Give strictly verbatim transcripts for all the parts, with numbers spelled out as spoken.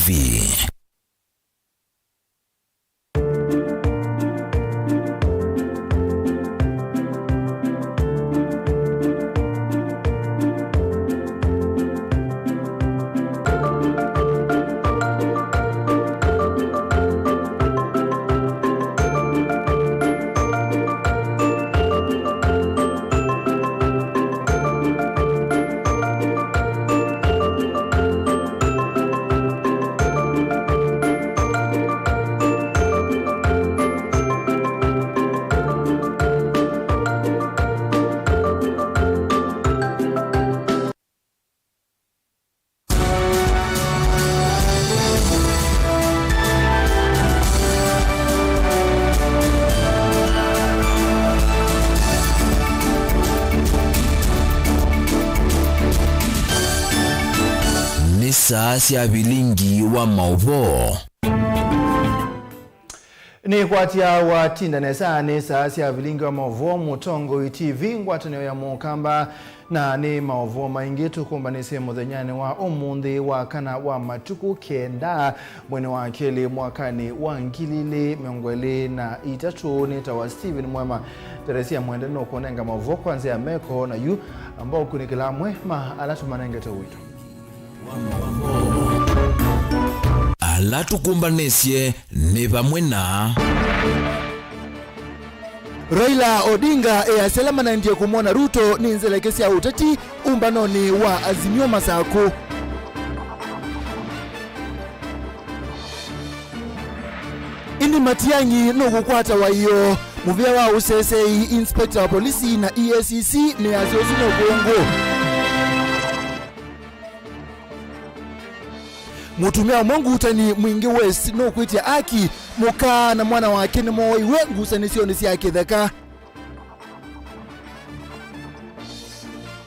V. Nĩ saa sya vilingi wa maũvoo. Nĩkwatya watinda nesa, nĩ saa sya vilingi wa maũvoo, Mũtongoi T V, ngwatanĩo ya Mũkamba, na nĩ maũvoo maingĩ tũkũmbanĩsye mũthenyanĩ wa ũmũnthĩ wa kana wa matukũ kenda, mweinĩ wa kelĩ mwakanĩ wa ngili ilĩ mĩongo ĩlĩ na itatũ. Nĩtawa Stephen Mwema. Teresia Mwende nũkũnenga maũvoo kwa nzĩa ya meko, na yu amba ũkunĩkĩla amwe ma ala tũmanengete ũito. Ala tũkũmbanĩsye nĩ vamwe na Raila Odinga easya ala manaendie kũmwona Ruto nĩ nzeleke sya ũteti ũmbanonĩ wa Azimio Masakũ. Ĩndĩ Matiang'i nũkũkwata waĩo. Mũvĩa wa ũseseei, inspector wa polisi na E A C C measya ũsu nũkũngũ. Mũtumĩa ũmwe ngutani Mwingi West nũkwĩtya aki, mũka na mwana wake nĩmooiwe ngusanĩsyonĩ sya kĩtheka.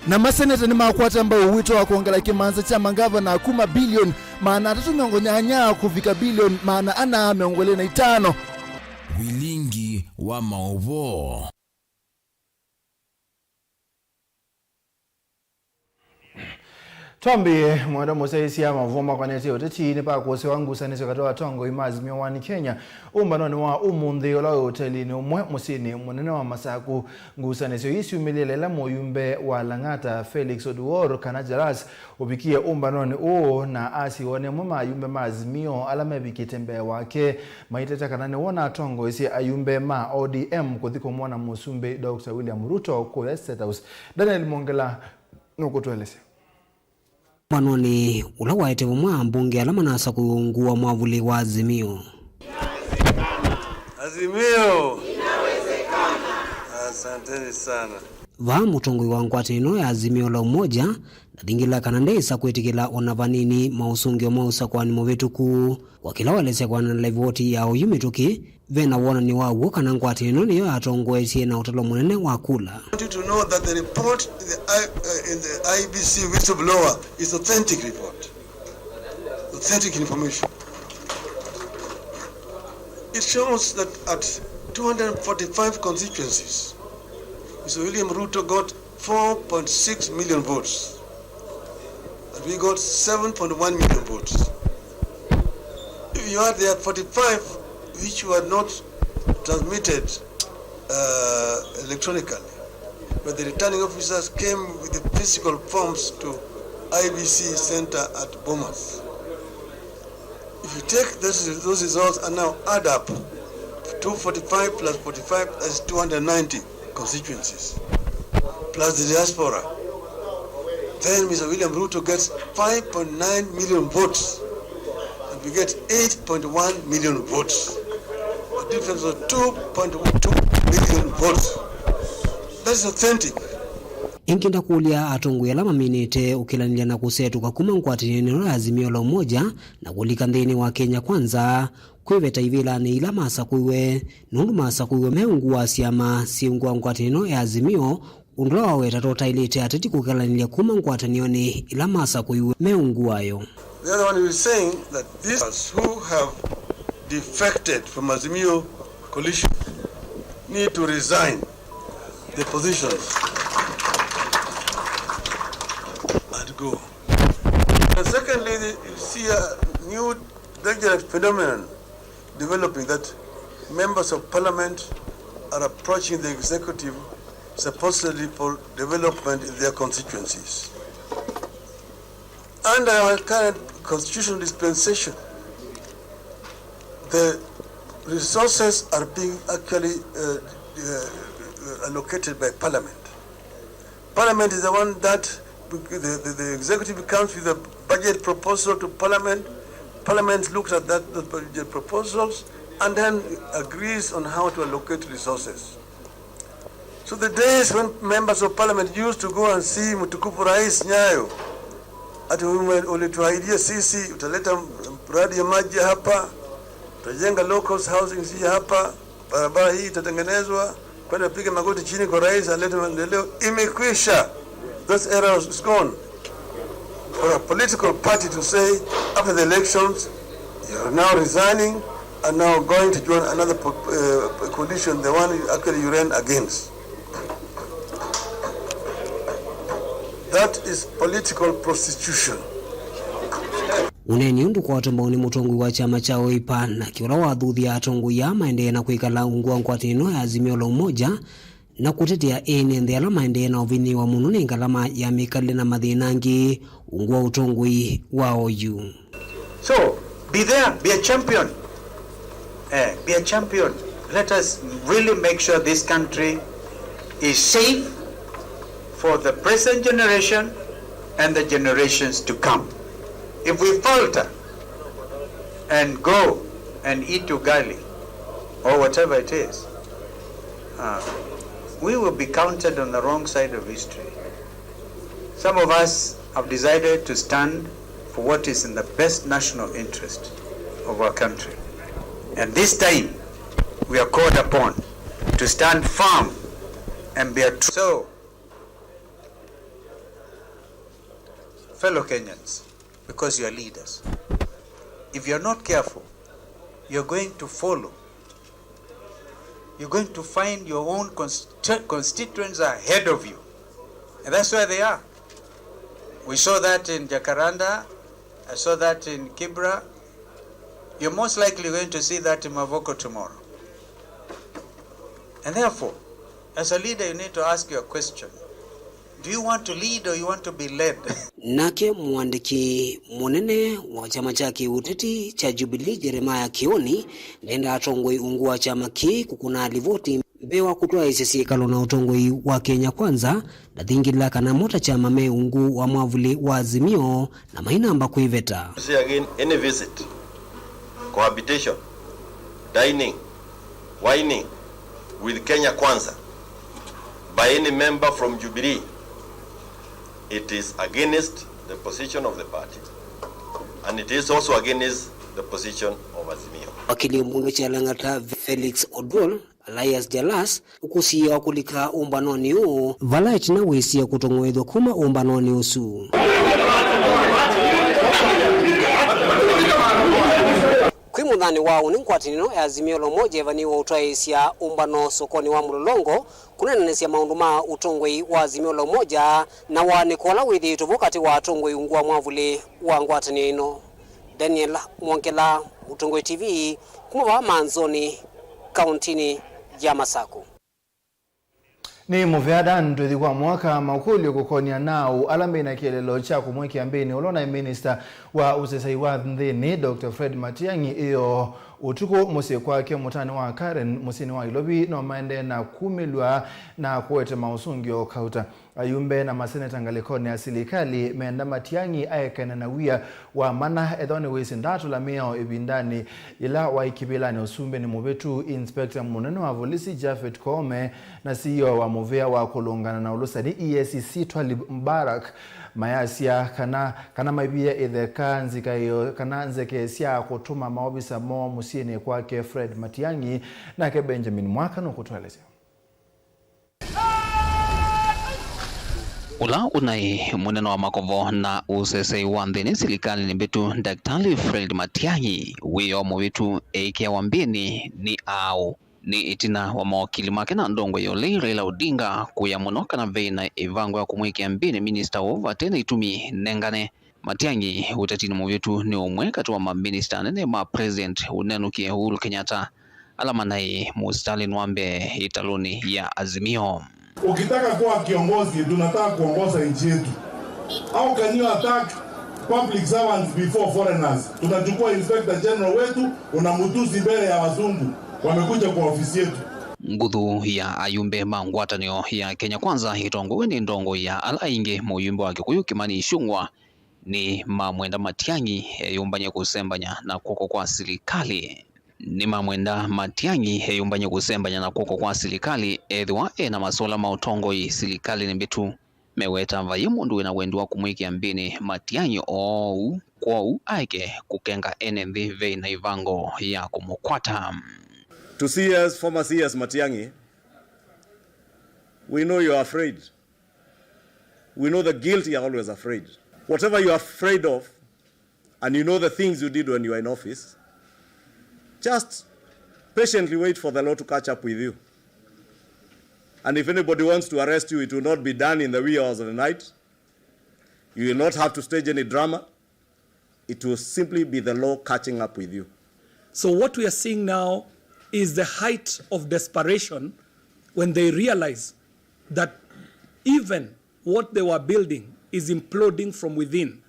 Na maseneta nĩmakwata mbau wĩto wa kwongela kĩmanza kya mangavana kuma bilioni maana atatũ mĩongo nyanya kũvika bilioni maana ana mĩongo ĩlĩ na itano. Vilingi wa maũvoo. Twambĩĩe mwenda mũsyaĩĩsya maũvoo makwanĩtye ũteti. Nĩpakũsĩwa ngusanĩsyo katĩ wa atongoi ma Azimio One Kenya ũmbanonĩ wa ũmũnthĩ ũla wĩ ũtelinĩ ũmwe mũsyĩnĩ mũnene wa Masakũ. Ngusanĩsyo ii syumĩlĩle ĩla mũyumbe wa Lang'ata, Felix Oduor, kana Jalas, ũvikie ũmbanonĩ ũũ na asiw'a nĩ amwe ma ayumbe ma Azimio ala mevikĩte mbee wake, maiteta kana nĩw'o ũnatongoesye ayumbe ma O D M kũthi kũmwona Mũsumbĩ Doctor William Ruto kũya State House. Daniel Mwongela nũkũtũelesya. Ũmbanonĩ ũla waete vamwe ambunge ala manasakũiwe ungu wa mwavuli wa Azimio. Azimio! Asanteni sana. Vaa mũtongoi wa ngwatanĩo ya Azimio la Umoja ndalingĩla kana ndeĩsa kwĩtĩkĩla o na vanini maũsũngĩo ma ũsakũani mũvĩtũku. Kwa kĩla waelesya kũana na livoti ya oyu mĩtũkĩ, ve na wonany'o wa w'o kana ngwatanĩo ĩno nĩyo yatongoetye na ũtalo mũnene wa kula. I want you to know that the report in the I, uh, in the I E B C whistleblower is authentic report. Authentic information. It shows that at two hundred forty-five constituencies, Mister William Ruto got four point six million votes. And we got seven point one million votes. If you add the forty-five which were not transmitted, uh, electronically, but the returning officers came with the physical forms to I E B C center at Bomas. If you take those, those results and now add up, two forty-five plus forty-five, that's two hundred ninety constituencies, plus the diaspora, then Mister William Ruto gets five point nine million votes, and we get eight point one million votes, a difference of two point two million votes. That is authentic. Ĩngĩ ndakũlya atongoi ala maminĩte ũkĩlanĩlya na kũsetũka kuma ngwatanĩonĩ ya Azimio la Umoja na kũlika nthĩnĩ wa Kenya Kwanza kwĩveta ivĩlanĩ ila masakũiwe, nũndũ masakũiwe me ungu wa syama syĩ ungu wa ngwatanĩo ya Azimio, ũndũ ũla wawetatwa ũtaĩlĩte ateti kũkĩlanĩlya kuma ngwatanĩonĩ ila masakũiwe me ungu wayo. The other one is saying that these who have defected from Azimio coalition need to resign their positions and go. And secondly, you see, uh, New dangerous phenomenon developing that members of parliament are approaching the executive supposedly for development in their constituencies. Under our current constitutional dispensation, the resources are being actually uh, uh, allocated by parliament. Parliament is the one that the, the, the executive comes with a budget proposal to parliament. Parliament looks at that, the budget proposals and then agrees on how to allocate resources. So the days when members of parliament used to go and see mtukufu Rais Nyayo, ati "Ume-, ulituahidia sisi utaleta mradi ya maji hapa, utajenga low cost housing hii hapa, barabara hii itatengenezwa," kwenda piga magoti chini kwa rais alete maendeleo, imekwisha. Those eras is gone. For a political party to say after the elections, "You are now resigning and now going to join another po-, uh, coalition, the one you actually you ran against." That is political prostitution. Ũneeni ũndũ kwatũmbaũ nĩ mũtongoi wa kyama kya Wiper, nake ũla wathuthya atongoi aa maendee na kwĩkala ungu wa ngwatanĩo ya Azimio la Umoja, na kũtetea ene nthĩ ala maendee na ũvinyĩĩwa mũno nĩ ngalama ya mĩkalĩle na mathĩna angĩ ungu wa ũtongoi wa oyu. So, be there, be a champion. Eh, be a champion. Let us really make sure this country is safe for the present generation and the generations to come. If we falter and go and eat ugali or whatever it is, uh, we will be counted on the wrong side of history. Some of us have decided to stand for what is in the best national interest of our country. And this time, we are called upon to stand firm and be a true. So, fellow Kenyans, because you are leaders, if you are not careful, you are going to follow. You are going to find your own consti-, constituents are ahead of you. And that's where they are. We saw that in Jacaranda. I saw that in Kibra. You're most likely going to see that in Mavoko tomorrow. And therefore, as a leader, you need to ask your question. Do you want to lead or you want to be led? Nake mũandĩki mũnene wa kyama kya kĩũteti kya Jubilee, Jeremiah Kioni, nendaa atongoi ungu wa kyama kĩĩ kũkũna livoti mbee wa kũtwaĩĩsya syĩkalo na ũtongoi wa Kenya Kwanza, ndathingĩlĩla kana mo ta kyama me ungu wa mwavuli wa Azimio na mainamba kwĩveta. Say again, any visit, cohabitation, dining, wining with Kenya Kwanza by any member from Jubilee, it is against the position of the party and it is also against the position of Azimio. Wakili mbunge kya Lang'ata Felix Oduor, Elias Jalas, ũkũsĩĩwa kũlika ũmbanonĩ ũũ, vala ĩtina wĩsie kũtong'oethw'a kuma ũmbanonĩ ũsu. Kwĩ mũthanĩ wa ũnĩ, ngwatanĩo ya Azimio la Umoja ĩvaniwe ũtwaĩĩsya ũmbano sokonĩ wa Mlolongo kũneenanĩsya maũndũ ma ũtongoi wa Azimio la Umoja na waanĩko ũla wĩthĩĩtwe vo katĩ wa atongoi ungu wa mwavuli wa ngwatanĩo ĩno. Daniel Mwongela, Mũtongoi T V, kuma vaa Manzoni, kauntinĩ ya Masaku. Nĩ mũvea Dan twĩthi kwa mwaka makũlyo kũkonia naũ ala mbĩ na kĩeleelo kya kũmwĩkĩa mbĩnĩ ũla ũnaĩ minista wa ũsesei wa nthĩnĩ, Doctor Fred Matiang'i, ĩyoo ũtukũ mũsyĩ kwake mũtaanĩ wa Karen mũsyĩnĩ wa Ilovi no maendee na kumĩlw'a na kũete maũsũngĩo kauta. Ayumbe na maseneta ngalĩkonĩ ya silikalĩ meenda Matiang'i aekane na wia wa mana ethĩwa nĩwĩsĩ ndaatũla mĩao ĩvindanĩ yĩla waĩ kĩvĩlanĩ ũsumbĩnĩ mũvĩtu. Inspector mũnene wa volisi Japhet Koome na C E O wa mũvĩa wa kũlũngana na ũlũsani E A C C Twalib Mubarak mayasya kana, kana maivie ĩtheka nzikaĩo kana nzeke sya kũtũma maovisa moo mũsyĩnĩ kwake Fred Matiang'i, nake Benjamin Mwaka nũkũtũelesya. Ũla ũnaĩ mũnene wa makovo na ũsesei wa nthĩnĩ silikalĩnĩ mbĩtu, Daktari Fred Matiang'i, wĩoo mũvĩtu eĩkĩawa mbĩnĩ nĩ aaũ? Nĩ ĩtina wa mawakili make na ndongoi ya ũlei Raila Odinga kũĩa mũno kana veĩ na ĩvango ya kũmwĩkĩa mbĩnĩ minista ũũ vate na itumi nengane. Matiang'i ũtetinĩ mũvĩtu nĩ ũmwe katĩ wa maminista anene ma President ũnenũkie Uhuru Kenyatta, ala manaĩ mũsitalĩnĩ wa mbee ĩtalũnĩ ya Azimio. Ukitaka kuwa kiongozi, tunataka kuongoza nchi yetu. How can you attack public servants before foreigners? Tunachukua Inspector General wetu, unamtusi mbele ya wazungu wamekuja kwa ofisi yetu. Nguthu ya ayumbe ma ngwatanĩo ya Kenya Kwanza ĩtongoew'e nĩ ndongoi ya ala aingĩ, mũyumbe wa Kĩkũyũ Kimani Ichung'wa, nĩmamwenda Matiang'i eyũmbany'e kũsembany'a na kw'oko kwa silikalĩ. Nĩmamwenda Matiang'i eyũmbany'e kũsembany'a na kw'oko kwa silikalĩ ethĩwa e na masola ma ũtongoi silikalĩnĩ mbĩtu. Meweta vaiĩ mũndũ wĩ na wendi wa kũmwĩkĩa mbĩnĩ Matiang'i oou, kwoou aeke kũkenga ene nthĩ ve na ĩvango ya kũmũkwata. To C S, former C S Matiang'i, we know you are afraid. We know the guilty are always afraid. Whatever you are afraid of, and you know the things you did when you were in office, just patiently wait for the law to catch up with you. And if anybody wants to arrest you, it will not be done in the wee hours of the night. You will not have to stage any drama. It will simply be the law catching up with you. So what we are seeing now is the height of desperation when they realize that even what they were building is imploding from within.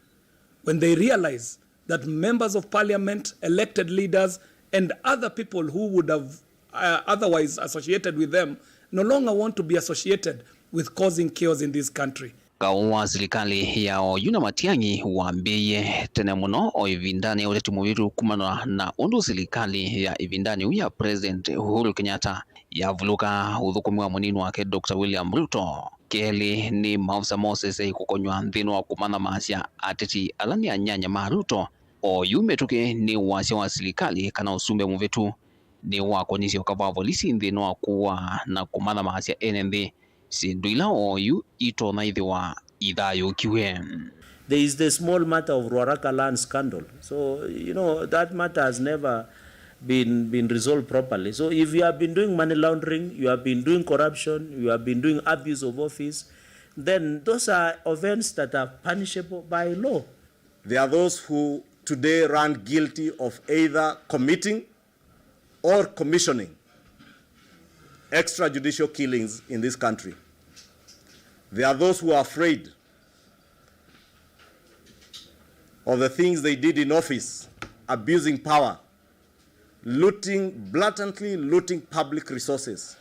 When they realize that members of parliament, elected leaders, and other people who would have, uh, otherwise associated with them no longer want to be associated with causing chaos in this country. Kaũ wa silikalĩ ya oyu na Matiang'i wambĩĩie tene mũno o ĩvindanĩ ya ũteti mũvĩtu kumana na ũndũ silikalĩ ya ĩvindanĩ yu ya President Uhuru Kenyatta yavuluka ũthũkũmi wa mũnini wake Doctor William Ruto. Kelĩ nĩ maofisa ma ũseseĩ kũkonywa nthĩnĩ wa kũmanyamaasya ateti ala nĩ anyanya ma Ruto. Oyu mĩtũkĩ nĩ wasya wa silikalĩ kana ũsumbĩ mũvĩtu nĩwakonyisye ũkava wa volisi nthĩnĩ wa kũaa na kũmanyamaasya ene nthĩ, syĩndũ ila oyu itonya ĩthĩwa ithayũũkiw'e. There is the small matter of Ruaraka land scandal. So, you know, that matter has never been, been resolved properly. So, if you have been doing money laundering, you have been doing corruption, you have been doing abuse of office, then those are offenses that are punishable by law. There are those who today run guilty of either committing or commissioning extrajudicial killings in this country. There are those who are afraid of the things they did in office, abusing power, looting, blatantly looting public resources.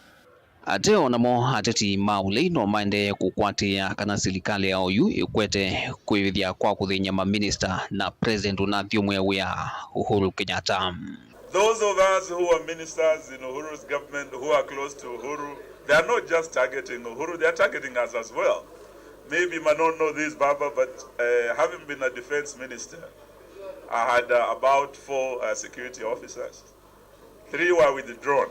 Ate o namo ateti ma ũlei no maendee kũkwatĩĩa kana silikalĩ ya oyu ĩkwete kwĩvĩthya kwa kũthĩny'a maminista na President ũnathyũmũe wĩa Uhuru Kenyatta. Those of us who are ministers in Uhuru's government, who are close to Uhuru, they are not just targeting Uhuru, they are targeting us as well. Maybe you might not know this, Baba, but, uh, having been a defense minister, I had, uh, about four, uh, security officers. Three were withdrawn.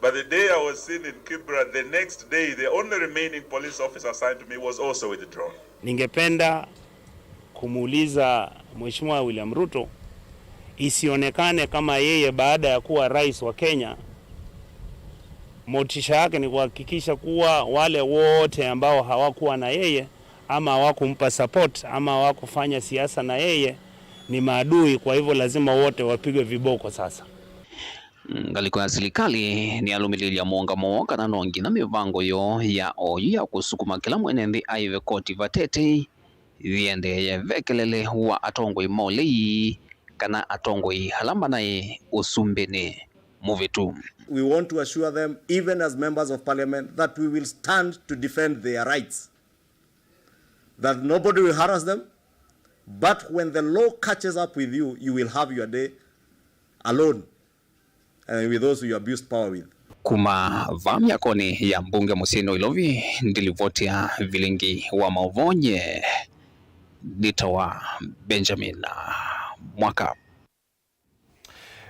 But the day I was seen in Kibra, the next day, the only remaining police officer assigned to me was also withdrawn. Ningependa kumuuliza Mheshimiwa William Ruto, isionekane kama yeye baada ya kuwa rais wa Kenya, motisha yake ni kuhakikisha kuwa wale wote ambao hawakuwa na yeye ama hawakumpa support ama hawakufanya siasa na yeye ni maadui, kwa hivyo lazima wote wapigwe viboko sasa. Ngalĩko ya silikalĩ nĩyalũmĩlĩĩlya mũũngamo woo kana no nginya mĩvango yoo ya oyu ya kũsukuma kĩla mwene nthĩ aĩve koti vatetei yĩendeeye ve kelele wa atongoi ma ũlei kana atongoi ala manaĩ ũsumbĩnĩ mũvĩtu. We want to assure them, even as members of parliament, that we will stand to defend their rights, that nobody will harass them, but when the law catches up with you, you will have your day alone, uh, with those you abused power with. Kuma vaa myakonĩ ya mbunge mũsyĩnĩ wa Ilovi, ndilivotia vilingi wa maũvoo nye nĩtawa Benjamin Mwaka.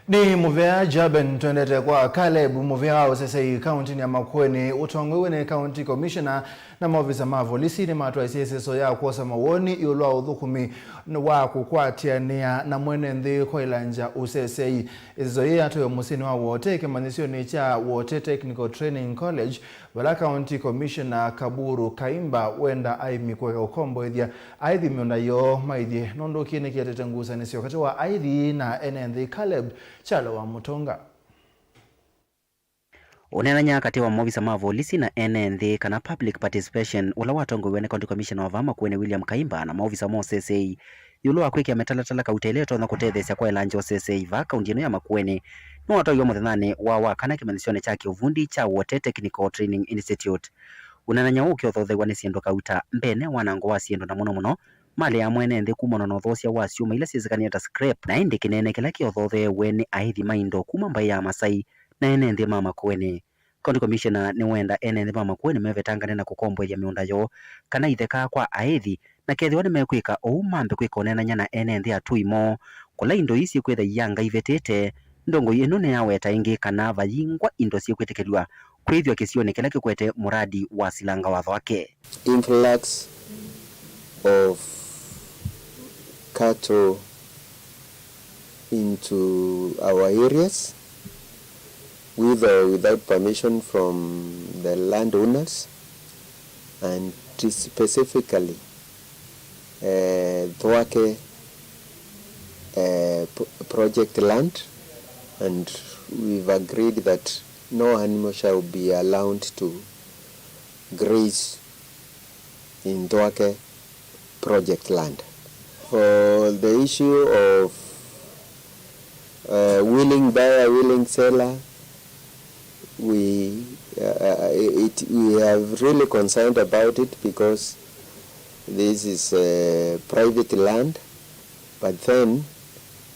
Nĩ mũvea Jaben, twendete kwa Caleb, mũvea wa ũseseĩ kauntinĩ ya Makueni, ũtongoew'e nĩ County Commissioner Na maovisa ma volisi nĩmatwaisye ĩseso ya kwosa mawoni ĩũlũ wa ũthũkũmi wa kũkwatĩanĩa na mwene nthĩ kwaĩlangya ũsesei. Ĩseso yĩĩ yatwaiwe mũsyĩnĩ wa Wote kĩmanyĩsyonĩ kya Wote Technical Training College, vala County Commissioner Kaburu Kaimba wenda aĩmi kũeka ũkomboethya aĩthi mĩũnda yoo maĩthye nũndũ kĩĩ nĩkĩetete ngusanĩsyo katĩ wa aĩthi na ene nthĩ. Caleb Kyalo wa Mũtonga. Ũneenany'a katĩ wa maovisa ma volisi na ene nthĩ, kana public participation, ũla watongoew'e nĩ County Commissioner wa vaa Makueni William Kaimba na maovisa ma ũsesei, ĩũlũ wa kwĩkĩa mĩtalatala kauta ĩla ĩtonya kũtetheesya kwaĩlangya ũsesei vaa kaunti ĩno ya Makueni, nĩwatwaiwe mũthenyanĩ wa Wakana kĩmanyĩsyonĩ kya kĩũvundi kya Wote Technical Training Institute. Ũneenany'a ũũ ũkĩothoothew'a nĩ syĩndũ kauta, mbene, wanango wa syĩndũ, na mũno mũno malĩ ya mwene nthĩ kumana na ũthoosya wa syũma ila syĩsĩkanĩe ta scrap, na ĩndĩ kĩnene kĩla kĩothootheew'e nĩ aĩthi ma indo kuma mbaĩ ya Masai na ene nthĩ ma Makueni. County Commissioner nĩwenda ene nthĩ ma Makueni mevetangane na kũkomboethya mĩũnda yoo kana itheka kwa aĩthi, na kethĩwa nĩmekwĩka ũu, mambe kwĩka ũneenany'a na ene nthĩ atũi moo, kũla indo ii syĩkwĩtha iyanga ivetĩte. Ndongoi ĩno nĩyaweta ĩngĩ kana vayingwa indo syĩkwĩtĩkĩlw'a kwĩthw'a kĩsionĩ kĩla kĩkwete mũradi wa silanga wa Thwake. Influx of cattle into our areas, with or without permission from the landowners, and specifically, uh, Thwake, uh, p-, project land, and we've agreed that no animal shall be allowed to graze in Thwake project land. For the issue of, uh, willing buyer, willing seller, we, uh, uh, it, we are really concerned about it because this is, uh, private land, but then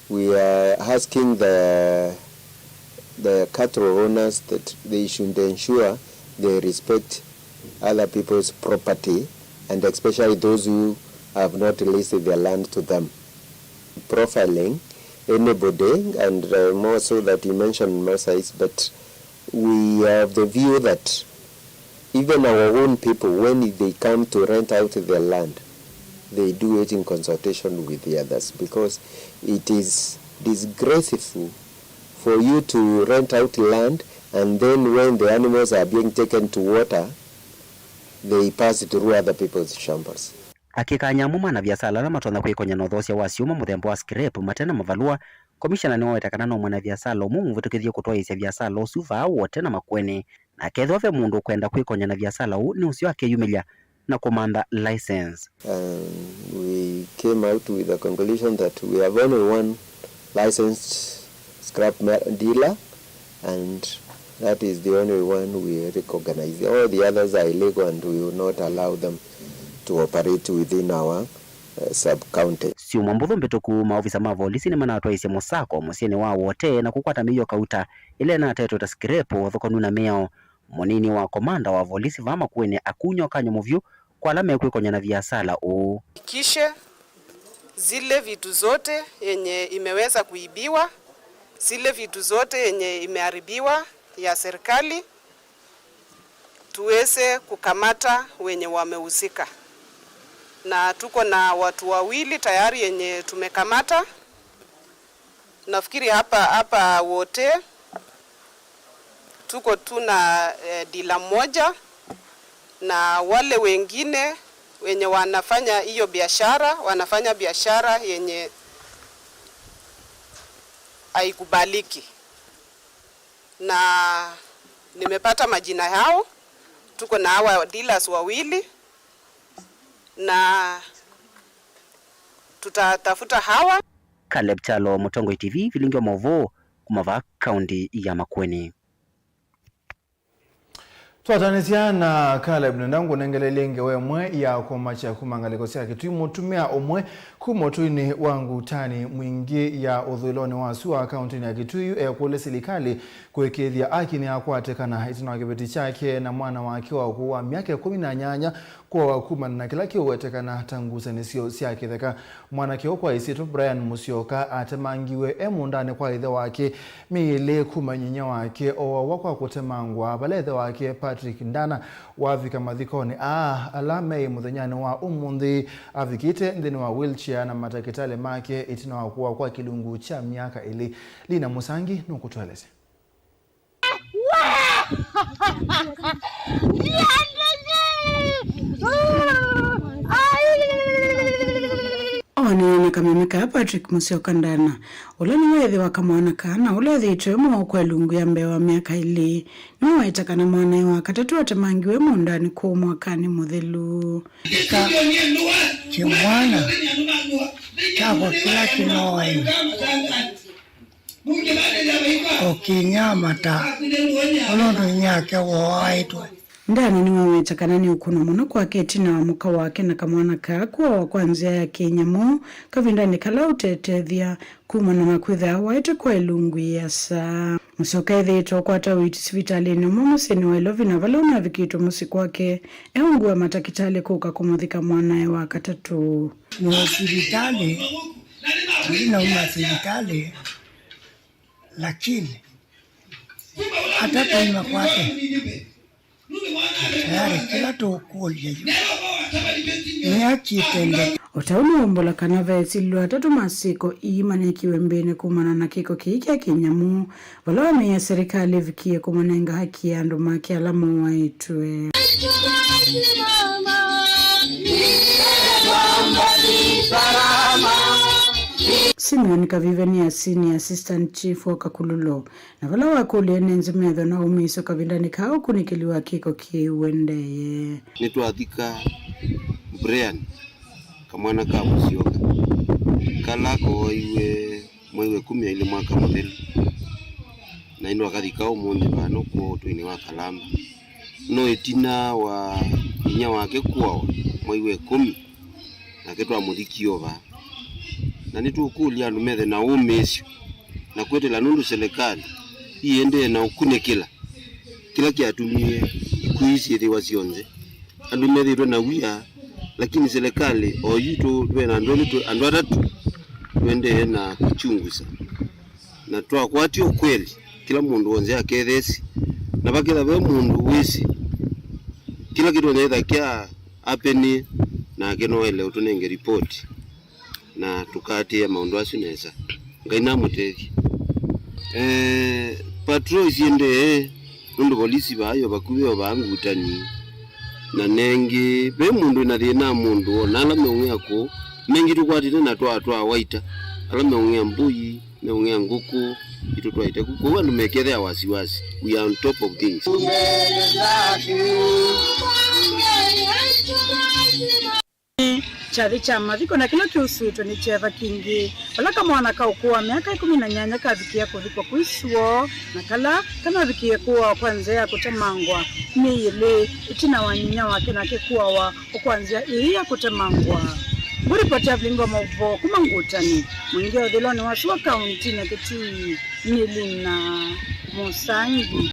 we are asking the, the cattle owners that they should ensure they respect other people's property, and especially those who have not leased their land to them. Profiling anybody, and, uh, more so that you mentioned Maasais, but we are of the view that even our own people, when they come to rent out their land, they do it in consultation with the others, because it is disgraceful for you to rent out land and then when the animals are being taken to water, they pass through other people's shambas. Akĩkany'a amwe ma anaviasala ala matonya kwĩkony'a na ũthoosya wa syũma mũthemba wa scrap mate na mavalũa, komishana nĩwaweta kana no mwanaviasala ũmwe mũvĩtũkĩthye kũtwaĩĩsya viasala ũsu vaa Wote na Makueni, na kethĩwa ve mũndũ ũkwenda kwĩkony'a na viasala ũũ, nĩ ũseo akeyumĩlya na kũmantha license. And we came out with a conclusion that we have only one licensed scrap me-, dealer, and that is the only one we recognize. All the others are illegal and we will not allow them to operate within our, uh, sub-county. Syumwa mbũthũ mbĩtũku, maovisa ma volisi nĩmanatwaisye mũsako mũsyĩnĩ wa Wote na kũkwata mĩio kauta ĩla ĩnatetwe ta scrap, ũthũkanu na mĩao. Mũnini wa komanda wa volisi vaa Makueni akuny'a ũkany'o mũvyũ kwa ala mekwĩkony'a na viasala ũũ. Hakikishe zile vitu zote yenye imeweza kuibiwa, zile vitu zote yenye imeharibiwa ya serikali, tuweze kukamata wenye wamehusika. Na tuko na watu wawili tayari yenye tumekamata. Nafikiri hapa, hapa Wote tuko tu na, eh, dealer mmoja, na wale wengine wenye wanafanya hiyo biashara, wanafanya biashara yenye haikubaliki. Na nimepata majina yao, tuko na hawa dealers wawili, na tutatafuta hawa. Caleb Kyalo, Mũtongoi T V, vilingi wa maũvoo kuma vaa kaunti ya Makueni. Twatanĩsya na Caleb, nenda ngũnengeleelye ngewa ĩmwe ya kũmakya kuma ngalĩko sya Kitui. Mũtumĩa ũmwe kuma ũtũinĩ wa Ngutani Mwingĩ ya ũthũĩlonĩ wa sua kauntinĩ ya Kitui ekũlya silikalĩ kũĩkĩĩthya aki nĩakwatĩkana ĩtina wa kĩveti kyake na mwana wake wa ũkũũ wa myaka ĩkũmi na nyanya Kũawa kumana na kĩla kĩũwetekana ta ngusanĩsyo sya kĩtheka. Mwanake ũkwaĩsĩtwe Brian Musyoka atemangiwe e mũũndanĩ kwa ĩthe wake myei ĩlĩ kuma nyinyia wake ooawa kwa kũtemangwa, vala ĩthe wake Patrick Ndana wavika mathikonĩ aa ala meĩ mũthenyanĩ wa ũmũnthĩ, avikĩte nthĩnĩ wa wheelchair na matakĩtalĩ make ĩtina wa kũawa kwa kĩlungu kya myaka ĩlĩ. Lina Mũsangi nũkũtũelesya. Oonene na kameme kaa Patrick Musyoka Ndana, ũla nĩwe ĩthe wa kamwana kaa na ũla ethĩĩtwe e mũwau kwa ĩlungu ya mbee wa myaka ĩlĩ, nĩwaweta kana mwanae wa katatũ atemangiwe mũũndanĩ kũu mwakanĩ mũthelu. Ka kĩmwana kyakwa kĩla kĩnoaĩwe. Ũkĩnyamata, ũla ũndũ inyake wooaĩtwe. Ndana nĩwaweta kana nĩ ũkũno mũno kwake ĩtina wa mũka wake na kamwana kaa kũawa kwa nzĩa ya kĩnyamũ kavindanĩ kala ũtetethya kumana na kwĩthĩa awaĩtwe kwa ĩlungu ĩasa. Mũsyoka ethĩĩtwe ũkwata ũiiti sivitalĩnĩ ũmwe mũsyĩnĩ wa Ilovina, vala ũnavikĩtwe mũsyĩ kwake e ungu wa matakĩtalĩ kũka kũmũthika mwanae wa katatũ. Nĩ sivitalĩ, tũlinauma sivitalĩ. Lakini hata tũimakwate tayari, kĩla tũkũlya yu nĩakĩtendeke. O ta ũu nĩwaumbũla kana ve sililo atatũ ma syĩko ii manekiwe mbĩnĩ kumana na kĩko kĩĩ kya kĩnyamũ, vala wameie serikali ĩvikie kũmanenga haki ya andũ make ala mooaĩtwe. Simeon Kavive nĩ a Senior Assistant Chief wa Kakululo, na vala wakũlĩe nĩ nzĩ metho na ũmĩĩsyo kavindanĩ kaa ũkunĩkĩli wa kĩko kĩĩ ũendeeye. Nĩtwathika Brian, kamwana ka Mũsyoka, kala kooaiwe mwei wa ĩkũmi na ilĩ mwaka mũthelu, na ĩndĩ wakathika ũmũnthĩ vano kwoo ũtũinĩ wa Kalamba. No ĩtina wa inyia wake kũawa mwei wa ĩkũmi, nake twamũthikie o vaa. Na nĩtũkũlya andũ methe na ũmĩĩsyo na kwetela nũndũ selekalĩ iendee na ũkunĩkĩla kĩla kyatumie ikw'ũ ii syĩthĩwa syonthe. Andũ methĩĩtwe na wia, lakini selekalĩ o yu tũ-, twĩ na andũ elĩ tũ-, andũ atatũ tũendee na kũchunguza. Na twakwatya ũkweli, kĩla mũndũ w'onthe aketheesye. Na vaketha ve mũndũ wĩsĩ kĩla kĩtonya ĩtha kya apenie, nake no aĩle ũtũnenge ripoti na tũkaatĩĩa maũndũ asu nesa. Ngai namũtethye. Eh, patrol isiendee, nũndũ volisi vaa yo vakuvĩ o vaa ngutani. Na nengĩ, ve mũndũ wĩna thĩna wa mũndũ, o na ala meũng'ea kũũ, nengĩ tũkwatĩte na twaa twa waita, ala meũng'ea mbũi, meũng'ea ngũkũ, itũ twaĩte ku. Kwoou andũ mekethĩa wasiwasi. We are on top of things. Kyathĩ kya mathiko na kĩla kĩusĩtwe nĩ kyeva kingĩ, vala kamwana ka ũkũũ wa myaka ĩkũmi na nyanya kavikĩe kũthikwa kwĩ suo, na kala kanavikĩe kũawa kwa nzĩa ya kũtemangwa myei ĩlĩ ĩtina wa nyinyia wake nake kũawa o kwa nzĩa ĩĩ ya kũtemangwa. Ngũripoti ya vilingi wa maũvoo kuma Ngutani, mũingĩ ũthĩlonĩ wa sua kauntinĩ ya Kitui, nĩ Lina Mũsangi.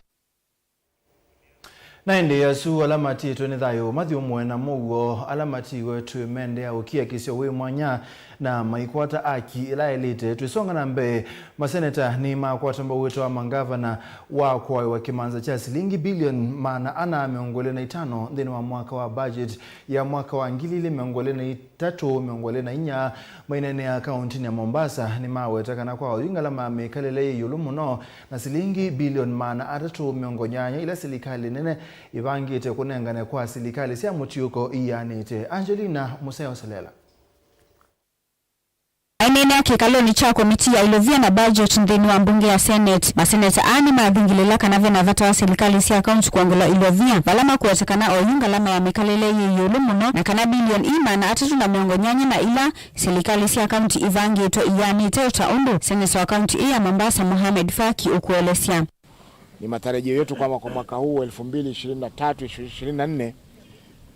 Na ĩndĩ asu ala matiĩtwe nĩ thayũ mathyũmũe na mũuo, ala matiiwe twĩ mendea ũkiakisyo wĩ mwanya na maikwata aki ĩla yaĩlĩte. Twĩsonga na mbee, maseneta nĩmakwata mbau wĩto wa mangavana wa kũaĩwa kĩmanza kya silingi bilioni maana ana mĩongo ĩlĩ na itano nthĩnĩ wa mwaka wa budget ya mwaka wa ngili ilĩ mĩongo ĩlĩ na itatũ mĩongo ĩlĩ na inya. Maineenea kauntinĩ ya Mombasa nĩmaweta kana kwa oyu ngalama ya mĩkalĩle yĩ ĩũlũ mũno, na silingi bilioni maana atatũ mĩongo nyanya ila silikalĩ nene ĩvangĩte kũnengane kwa silikalĩ sya mũtiũko ianĩte. Angelina Museo Selela. Aineenea kĩkalonĩ kya komiti ya ilovia na budget nthĩnĩ wa mbunge ya Senate, maseneta aa nĩmathingĩlĩla kana ve na vata wa silikalĩ sya kaunti kwongela ilovia, vala makweta kana oyu ngalama ya mĩkalĩle yĩ ĩũlũ mũno, na kana bilioni ii maana atatũ na mĩongo nyanya na ila silikalĩ sya kaunti ivangĩtwe ianĩte, o ta ũndũ seneta wa kaunti ĩĩ ya Mombasa, Mohamed Faki, ũkũelesya. Ni matarajio yetu kwamba kwa mwaka huu elfu mbili ishirini na tatu, ishirini na nne,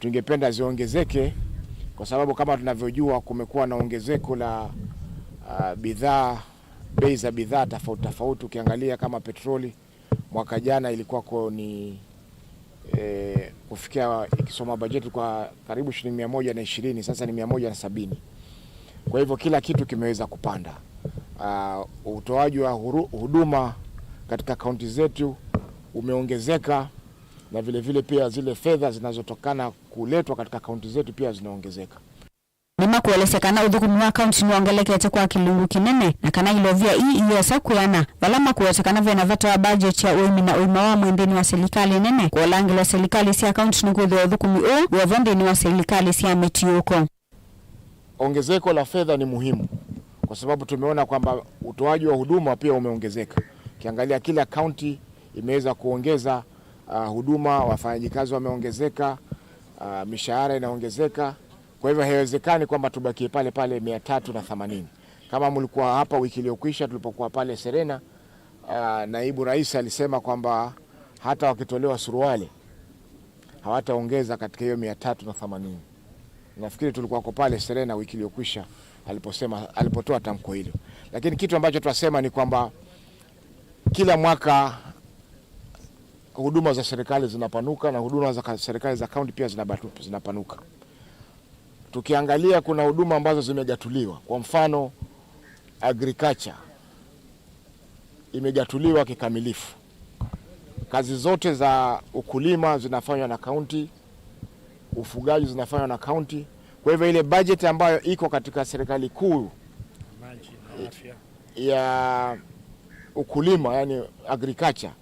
tungependa ziongezeke, kwa sababu kama tunavyojua kumekuwa na ongezeko la, ah, bidhaa, bei za bidhaa tofauti tofauti. Ukiangalia kama petroli, mwaka jana ilikuwa ko ni, eh, Kufikia ikisoma bajeti kwa karibu shilingi mia moja na ishirini, sasa ni mia moja na sabini. Kwa hivyo kila kitu kimeweza kupanda. Ah, utoaji wa huru-, huduma katika kaunti zetu umeongezeka, na vile vile pia zile fedha zinazotokana kuletwa katika kaunti zetu pia zinaongezeka. Nĩmakũelesya kana ũthũkũmi wa kaunti nĩwongelekete kwa kĩlungu kĩnene, na kana ilovia ii iyesa kwĩana, vala makũweta kana vena vata wa bajeti ya ũĩmi na ũima wa mwĩĩ nthĩnĩ wa silikalĩ nene, kũolangĩlwa silikalĩ sya kaunti nĩkwĩthĩwa ũthũkũmi ũũ wĩovo nthĩnĩ wa silikalĩ sya mĩtiũko. Ongezeko la fedha ni muhimu kwa sababu tumeona kwamba utoaji wa huduma pia umeongezeka. Ukiangalia kila kaunti imeweza kuongeza, ah, huduma, wafanyikazi wameongezeka, ah, mishahara inaongezeka. Kwa hivyo haiwezekani kwamba tubakie pale pale mia tatu na themanini. Kama mlikuwa hapa wiki iliyokwisha tulipokuwa pale Serena, ah, naibu rais alisema kwamba hata wakitolewa suruali hawataongeza katika hiyo mia tatu na themanini. Nafikiri tulikuwako pale Serena wiki iliyokwisha aliposema, alipotoa tamko hilo. Lakini kitu ambacho twasema ni kwamba kila mwaka huduma za serikali zinapanuka na huduma za ka-, serikali za kaunti pia zinabatu-, zinapanuka. Tukiangalia, kuna huduma ambazo zimegatuliwa. Kwa mfano, agriculture imegatuliwa kikamilifu. Kazi zote za ukulima zinafanywa na kaunti, ufugaji zinafanywa na kaunti. Kwa hivyo ile budget ambayo iko katika serikali kuu ya ukulima, yani agriculture,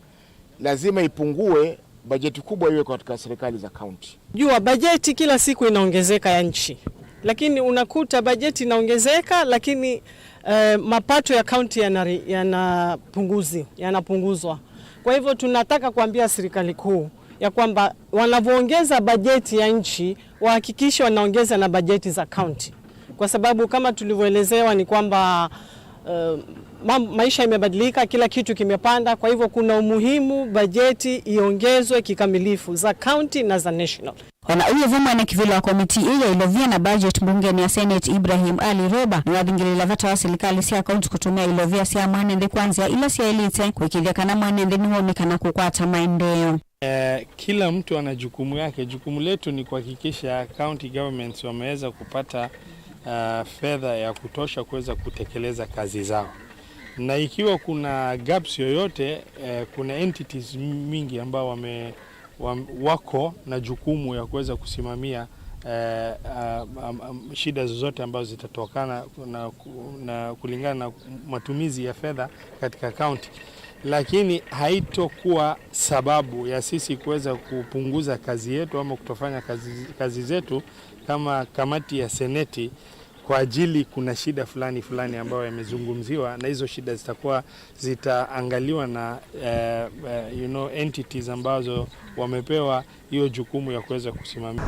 lazima ipungue, bajeti kubwa iwe katika serikali za kaunti. Jua bajeti kila siku inaongezeka ya nchi, lakini unakuta bajeti inaongezeka, lakini, eh, mapato ya kaunti yanari-, yanapunguzi-, yanapunguzwa. Kwa hivyo tunataka kuambia serikali kuu ya kwamba wanavyoongeza bajeti ya nchi, wahakikishe wanaongeza na bajeti za kaunti, kwa sababu kama tulivyoelezewa ni kwamba, eh, ma-, maisha imebadilika, kila kitu kimepanda. Kwa hivyo kuna umuhimu bajeti iongezwe kikamilifu za kaunti na za national. Ona ũu vo, mwene kĩvĩla wa komiti ĩĩ ya ilovia na budget mbungeni ya Senate, Ibrahim Ali Roba, nĩwathingĩlĩĩla vata wa silikalĩ sya kaunti kũtũmĩa ilovia sya mwene nthĩ kwa nzĩa ila syaĩlĩte, kũĩkĩĩthya kana mwene nthĩ nĩwaũnĩka na kũkwata maendeeo. Eh, kila mtu ana jukumu yake. Jukumu letu ni kuhakikisha county governments wameweza kupata, ah, fedha ya kutosha kuweza kutekeleza kazi zao. Na ikiwa kuna gaps yoyote, eh, kuna entities mingi ambao wame-, wam-, wako na jukumu ya kuweza kusimamia, eh, ah, am-, am-, shida zozote ambazo zitatokana na ku-, na kulingana na matumizi ya fedha katika county. Lakini haitokuwa sababu ya sisi kuweza kupunguza kazi yetu ama kutofanya kazi, kazi zetu kama kamati ya seneti kwa ajili kuna shida fulani fulani ambayo yamezungumziwa, na hizo shida zitakuwa, zitaangaliwa na, eh, eh, you know, entities ambazo wamepewa hiyo jukumu ya kuweza kusimamia.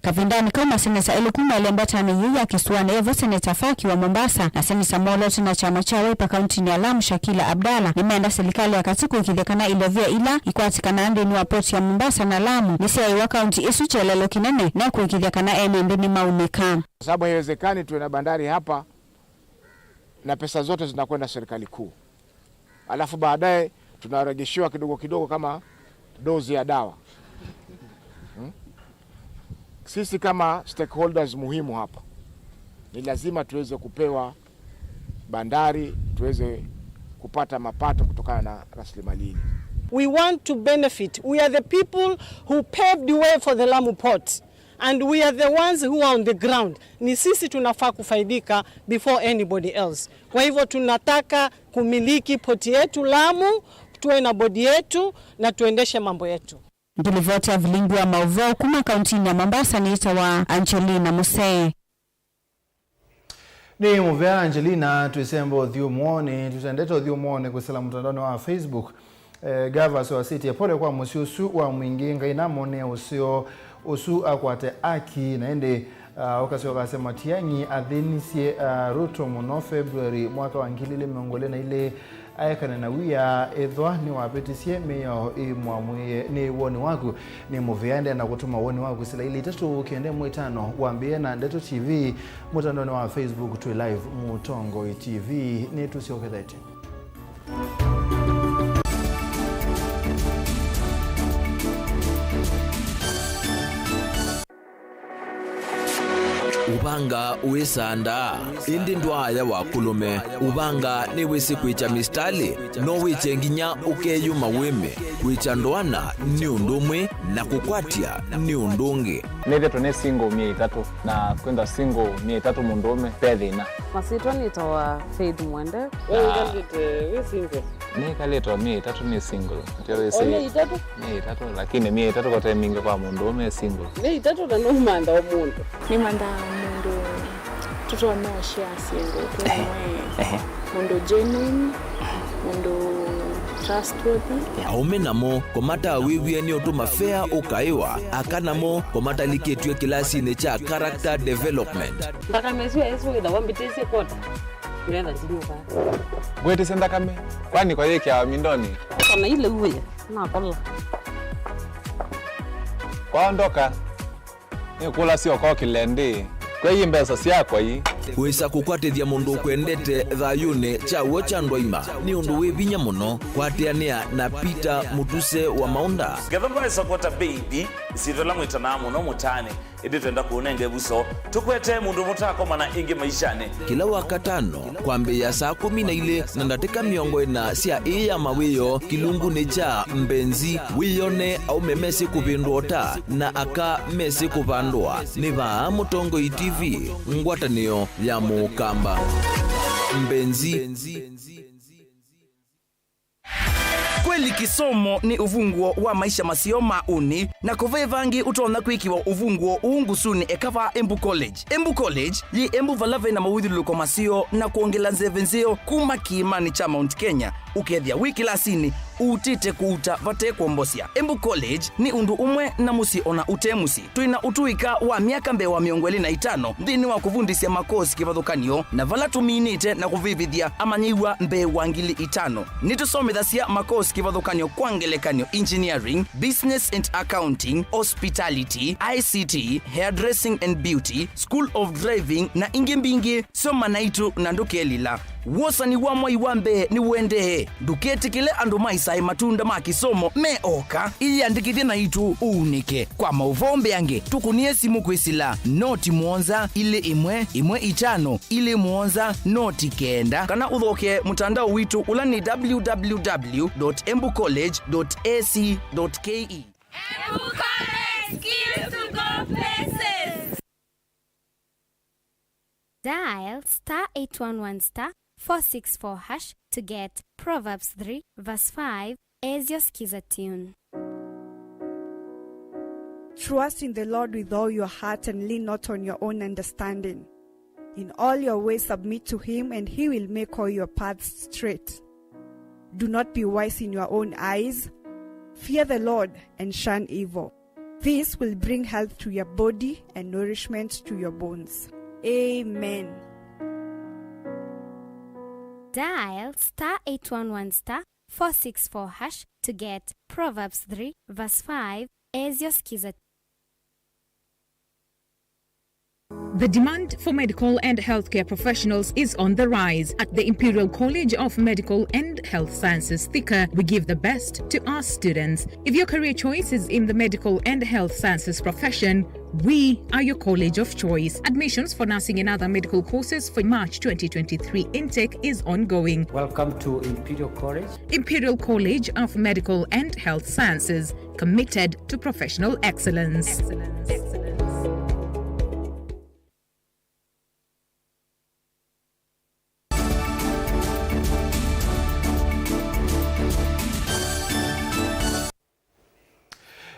Kavindanĩ kau, maseneta elĩ kuma ĩlembetanĩ yĩu ya kĩsũanĩ, evo Seneta Faki wa Mombasa na Seneta mwoloote na kyama kya Wiper kauntinĩ ya Lamu, Shakila Abdalla, nĩmeenda silikalĩ ya katĩ kũĩkĩĩthya kana ilovia ila ikwatĩkanaa nthĩnĩ wa poti ya Mombasa na Lamu nĩsyaĩwa kaunti ĩsu kyelelo kĩnene, na kũĩkĩĩthya kana ene nthĩ nĩmaũnĩka. Kwa sababu haiwezekani tuwe na bandari hapa na pesa zote zinakwenda serikali kuu, alafu baadaye tunarejeshewa kidogo kidogo kama dozi ya dawa. Hmm? Sisi kama stakeholders muhimu hapa, ni lazima tuweze kupewa bandari, tuweze kupata mapato kutokana na rasilimali hili. We want to benefit. We are the people who paved the way for the Lamu port. And we are the ones who are on the ground. Ni sisi tunafaa kufaidika before anybody else. Kwa hivyo tunataka kumiliki poti yetu Lamu, tuwe na bodi yetu na tuendeshe mambo yetu. Ngilivoti ya vilingi wa mauvoo kuma kauntinĩ ya Mombasa nĩtawa Angelina Musee. Nĩ mũvea Angelina. Twĩsemba ũthyũmũonĩ, tũtendete ũthyũmũonĩ kwĩsĩla mũtandaonĩ wa Facebook. Eh, Gavas wa City, pole kwa mũsyĩ ũsu wa mwingĩ, Ngai namwonee ũseo ũsu akwate aki. Na ĩndĩ, ah, ũkasyoka asya Matiang'i athĩnisye, ah, Ruto mũno February mwaka wa ngili ilĩ mĩongo ĩlĩ na ilĩ, aekane na wia ethwa nĩwavĩtisye mĩao ĩmwamwĩe. Nĩ woni waku. Nĩ mũvea, ndenda kũtũma woni waku sila ilĩ itatũ kenda ĩmwe ĩtano. Wambĩe na Ndeto T V mũtandaonĩ wa Facebook, twĩ live Mũtongoi T V. Nĩtũsyokethetye. Ũvanga wĩsandaa, ĩndĩ ndwaaya wa kũlũme. Ũvanga nĩwĩsĩ kwĩkya mĩsitalĩ, no wĩkye nginya ũkeyũma wĩme. Kwĩkya ndoana nĩ ũndũ ũmwe, na kũkwatya nĩ ũndũ ũngĩ. Nĩthĩtwe nĩ single myei ĩtatũ, na kwĩthwa single myei ĩtatũ mũndũũme ve thĩna. Masyĩtwa nĩtawa Faith Mwende. We ũkalĩte wĩ single? Nĩkalĩte o myei ĩtatũ nĩ single. Ndio wĩsĩ. O myei ĩtatũ? Myei ĩtatũ, lakini myei ĩtatũ kote mingĩ kwa mũndũũme e single. Myei ĩtatũ na nũmantha o mũndũ. Nĩmanthaa mũndũ tũtonya ũshare syĩndũ twĩ. Ehe. Mũndũ genuine, mũndũ trustworthy. Aũme namo kũmatawĩw'ĩa nĩ ũndũ mavea ũkaĩwa, aka namo kũmatalikĩtw'e kĩlasinĩ kya character development. Nthakame ĩsu yaĩsũ ĩthawa mbĩtĩsye kota. Ngetha ndinyuka. Ngwĩtĩsye nthakame, kwani kwa yĩkĩawa mindoni? Kana ile uwe, nakola. Kwaondoka. Nĩkũlasya ũkokĩle ndĩ. Kwei mbesa syakwa ii. Wĩsa kũkwatĩthya mũndũ ũkwendete thayũnĩ kya w'o kya ndwaima nĩ ũndũ wĩ vinya mũno. Kwatĩanĩa na Peter Mũtuse wa Maũnda. Ngetha mbaĩsa kwota baby, isyĩtwa ĩla mwĩtanaa mũno mũtaanĩ, ĩndĩ twenda kũũnenga ĩvuso. Tũkwete mũndũ mũtakomana ĩngĩ maishanĩ. Kĩla Wakatano, kwambĩĩa saa kũmi na ilĩ na ndatĩka mĩongo ĩna sya ĩĩ ya mawĩoo kĩlungunĩ kya Mbenzi, wĩyone aũme mesĩ kũvĩndũa ũta na aka mesĩ kũvandũa. Nĩ vaa Mũtongoi T V, ngwatanĩo ya Mũkamba. Mbenzi. Kweli, kĩsomo nĩ ũvunguo wa maisha maseo ma ũnĩ, na kũve vangĩ ũtonya kwĩkĩwa ũvunguo ũũ ngusunĩ eka vaa Embu College. Embu College yĩ Embu, vala ve na mawĩthyũlũlũko maseo na kwongela nzeve nzeo kuma kĩĩmanĩ kya Mount Kenya, ũkethĩa wĩ kĩlasinĩ ũutĩte kũuta vate kwombosya. Embu College nĩ ũndũ ũmwe na mũsyĩ ona ũte mũsyĩ. Twĩ na ũtũĩka wa myaka mbee wa mĩongo ĩlĩ na ĩtano nthĩnĩ wa kũvundĩsya makosi kĩvathũkany'o, na vala tũminĩte na kũvĩvĩthya amanyĩw'a mbee wa ngili itano. Nĩtũsomethasya makosi kĩvathũkany'o, kwa ngelekany'o, engineering, business and accounting, hospitality, I C T, hairdressing and beauty, school of driving, na ingĩ mbingĩ. Soma naitũ na ndũkelila. Wosani wa mwai wa mbee nĩũendee. Ndũketĩkĩle andũ maĩsae matunda ma kĩsomo me oka. Ĩyĩandĩkĩthye naitũ ũunĩke. Kwa maũvoo mbeange, tũkũnĩe simũ kwĩsĩla noti mũonza ilĩ ĩmwe ĩmwe itano ilĩ mũonza noti kenda, kana ũthokee mũtandao witũ, ũla nĩ w w w dot embu college dot a c dot k e. Embu College, skills to go places. Dial star eight one one star four six four hash to get Proverbs three verse five as your Skiza tune. Trust in the Lord with all your heart and lean not on your own understanding. In all your ways submit to him, and he will make all your paths straight. Do not be wise in your own eyes. Fear the Lord and shun evil. This will bring health to your body and nourishment to your bones. Amen. Dial star eight one one star four six four hash to get Proverbs three verse five as your Skiza. The demand for medical and healthcare professionals is on the rise. At the Imperial College of Medical and Health Sciences, Thika, we give the best to our students. If your career choice is in the medical and health sciences profession, we are your college of choice. Admissions for nursing and other medical courses for March twenty twenty-three intake is ongoing. Welcome to Imperial College. Imperial College of Medical and Health Sciences, committed to professional excellence.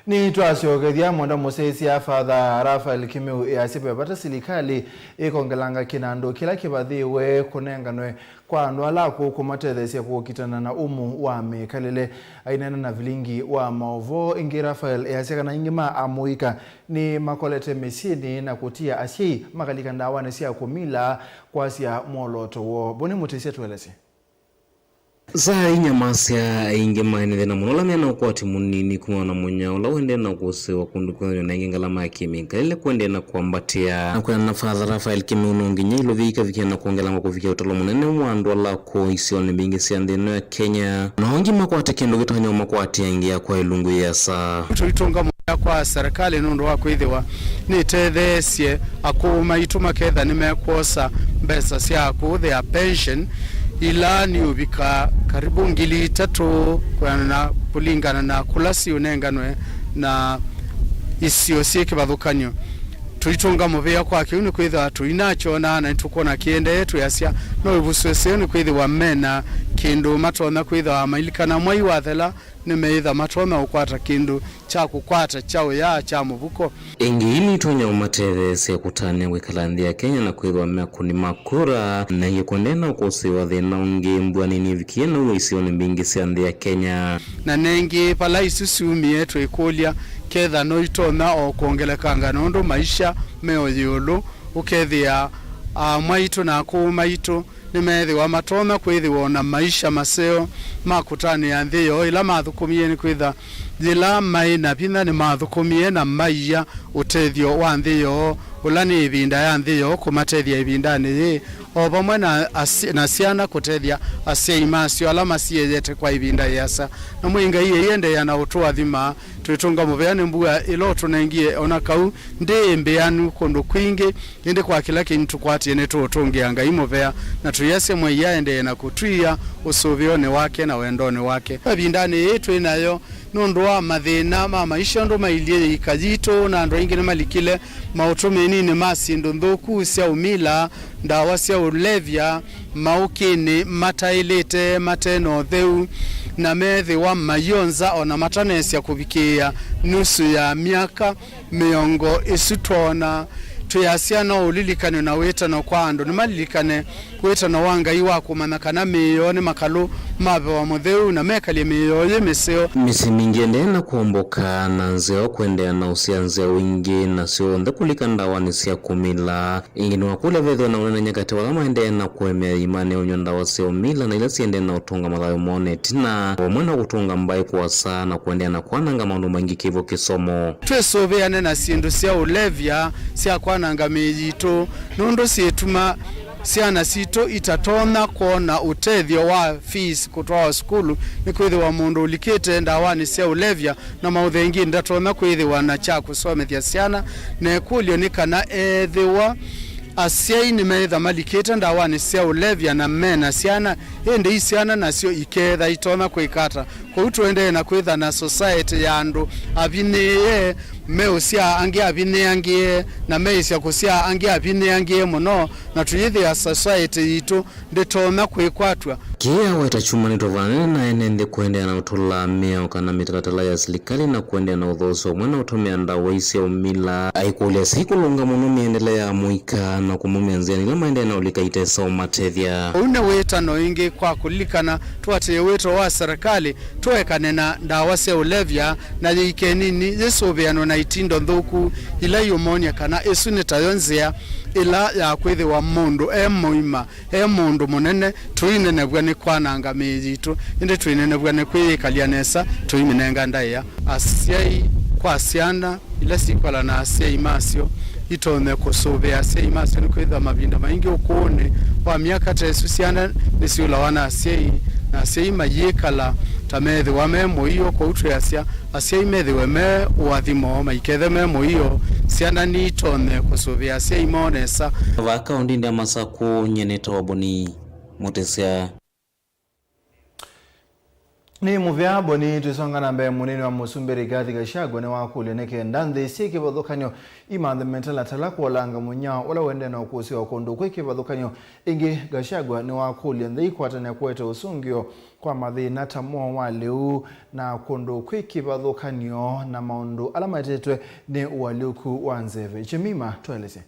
Nĩtwasyokethya mwenda mũsyaĩĩsya Father Raphael Kĩmeu easya ve vata silikalĩ ĩkongelanga kĩnandũ kĩla kĩvathĩĩwe kũnenganwe kwa andũ ala akũũ kũmatetheesya kũkitana na ũmu wa mĩkalĩle. Aineena na vilingi wa maũvoo ĩngĩ, Raphael easya kana aingĩ ma amũika nĩmakolete mĩsyĩnĩ na kũtia asyai makalika ndawanĩ sya kũmila kwasya mwolooto woo. Boni Mũtĩsya tũelesye. Saa inya masya aingĩ maĩ na thĩna mũno ũla mena ũkwati mũnini kumana na mũnyao ũla ũendee na kũsĩwa kũndũ kwĩthĩwa na ĩngĩ ngalama ya kĩmĩkalĩle kũendee na kwambatĩa. Na kwĩana na Father Raphael Kĩmeu, no nginya ilovia ikavikĩa na kwongelangwa kũvikĩa ũtalo mũnene wa andũ ala akũũ isionĩ mbingĩ sya nthĩ ĩno ya Kenya, na angĩ makwate kĩndũ kĩtonya ũmakwatĩa ĩngĩ ya kwa ĩlungu yĩasa. Tũitũnga kwa serikali nũndũ wa kwĩthĩwa nĩtetheesye akũũ maitũ maketha nĩmekwosa mbesa sya kũthĩa pension, ila niũvika karibu ngili itatũ kũlingana na, kũlingana na kũla siũnenganwe na isio syĩ kĩvathũkany'o. Tũitũnga mũvea kwa kĩu nĩkwĩthĩwa tũinakyonaa na nĩtũkwona kĩendee twĩasya no ĩvuswe seo nĩkwĩthĩwa mena kĩndũ matonya kwĩthĩwa mailikana mwai wathela nĩmeĩtha matonya ũkwata kĩndũ kya kũkwata kya ũya kya mũvuko. Ĩngĩ, nĩtũtonya ũmatetheesya kũtanĩa kwĩkala nthĩ ya Kenya na kwĩthĩwa me akũni ma kura, na ĩngĩ kũendeea na ũkũsĩĩwa thĩna ũngĩ mbua nini ĩvikie na ũw'o isionĩ mbingĩ sya nthĩ ya Kenya. Na nengĩ, vala isu syumie, twĩkũlya ketha no itonya o kwongelekanga nũndũ maisha me o ĩũlũ, ũkethĩa amwaitũ na akũũ maitũ nĩmeethĩwa matonya kwĩthĩwa o na maisha maseo ma kũtanĩa nthĩ yoo ĩla mathũkũmie, nĩkwĩtha yĩla maĩ na vinya nĩmathũkũmie na maia ũtethyo wa nthĩ yoo, ũla nĩ ĩvinda ya nthĩ yoo kũmatethya ĩvindanĩ yĩĩ, o vamwe na asy-, na syana kũtethya asyai masyo ala masyĩeyete kwa ĩvinda ĩasa. Na Mwĩai Ngai aiendeea na ũtũathima, twĩtũnga mũvea nĩ mbua ĩla ũtũnengie, o na kau ndĩ mbĩanu kũndũ kwingĩ, ĩndĩ kwa kĩla kĩndũ tũkwatie nĩtũũtũngĩa Ngai mũvea, na tũiasya Mwĩai aendee na kũtwia ũsũvĩonĩ wake na wendonĩ wake. Ĩvindanĩ yĩĩ twĩ nayo, nũndũ wa mathĩna ma maisha ũndũ mailyĩ yĩika yitũ, na andũ aingĩ nĩmalikile maũtũmĩninĩ ma syĩndũ nthũku sya ũmila, ndawa sya ũlevya, maũkĩnĩ mataĩlĩte mate na ũtheu, na meethĩwa maionza o na mataneesya kũvikĩĩa nusu ya myaka mĩongo ĩsu twoona. Twĩasya no ũlilikanw'e na wĩtano kwa andũ nĩmalilikane wĩtano wa Ngai wa kũmanya kana mĩĩ yoo nĩ makalũ ma Veva Mũtheu na mekalye mĩĩ yoo yĩ mĩseo. Mĩsyĩ mingĩ ĩendee na kũmbũka na nzeo kũendeea na ũsya nzeo ingĩ, na syonthe kũlika ndawanĩ sya kũmila. Ĩngĩ nĩwakũlya vethĩwe na ũnenany'a katĩ wa ala maendee na kũemea imanĩ ũnyw'a ndawa sya ũmila na ila siendee na ũtũnga mathayũ moo na ĩtina, vamwe na kũtũnga mbaĩ kũasa na kũendeea na kwananga maũndũ maingĩ kĩvo kĩsomo. Twĩsũvĩane na syĩndũ sya ũlevya sya kwananga mĩĩ yitũ, nũndũ syĩtuma syana sitũ itatonya kwona ũtethyo wa fees kũtwawa sukulu, nĩkwĩthĩwa mũndũ ũlikĩte ndawanĩ sya ũlevya na maũthengĩ ndatonya kwĩthĩwa na kya kũsomethya syana. Na ĩkũlyo nĩ kana ethĩwa asyai nĩmeĩtha malikĩte ndawanĩ sya ũlevya na me na syana, ĩndĩ i syana nasyo ikeetha itonya kwĩka ata? Kwoou tũendee na kwĩtha na society ya andũ avinyĩĩe, meũsyaa angĩ avinyĩangĩe, na meĩsya kũsyaa angĩ avinyĩangĩe mũno, na tũyĩthĩa society yitũ ndĩtonya kwĩkwatw'a. Kĩĩ aweta kyumanĩtwe vanene na ene nthĩ kũendeea na ũtũla mĩao kana mĩtalatala ya silikalĩ na kũendeea na ũthoosya ũmwe na ũtũmĩa ndawa ii sya ũmila. Aikũlya asyai kũlũnga mũno mĩendele ya mũika na kũmaumya nzĩanĩ ila maendee na ũlika itesa ũmatethya. Ũu nĩ wĩtano ĩngĩ kwa kũlilikana tũatĩĩe wĩto wa serikali tũekane na ndawa sya ũlevya na yĩike nini yĩsũvĩanwe na itindo nthũku ila iũmony'a kana ĩsu nĩ tayo nzĩa ĩla ya kwĩthĩwa mũndũ e mũima. E mũndũ mũnene, tũinenevw'a nĩ kwananga mĩĩ yitũ, ĩndĩ twĩnenevw'a nĩ kwĩyĩkalya nesa, tũimĩnenga ndaĩa. Asyai kwa syana ila sikwala na asyai masyo itonye kũsũvĩa asyai masyo, nĩkwĩthĩwa mavinda maingĩ ũkũũnĩ wa myaka ta ĩsu, syana nĩsyũlawa na asyai, na asyai mayĩkala ta methĩwa me mũio. Kwoou twĩasya, asyai methĩwe me ũathimo, maikethe me mũio, syana niitonye kũsũvĩa asyai moo nesa. Vaa kaũndĩnĩ ya Masakũ, nyie nĩtawa Boni Mũtĩsya. Nĩ mũvea Boni. Twĩsonga na mbee, mũnini wa mũsumbĩ Rigathi Gachagua nĩwakũlya nĩ kenda nthĩ syĩ kĩvathũkany'o imanthe mĩtalatala kũolanga mũnyao ũla ũendee na ũkũsĩĩwa kũndũ kwĩ kĩvathũkany'o. Ĩngĩ, Gachagua nĩwakũlya nthĩ ikwatane kũete ũsũngĩo kwa mathĩna ta moo wa lĩu na kũndũ kwĩ kĩvathũkany'o na maũndũ ala maetetwe nĩ ũalyũku wa nzeve. Jemima, tũelesye.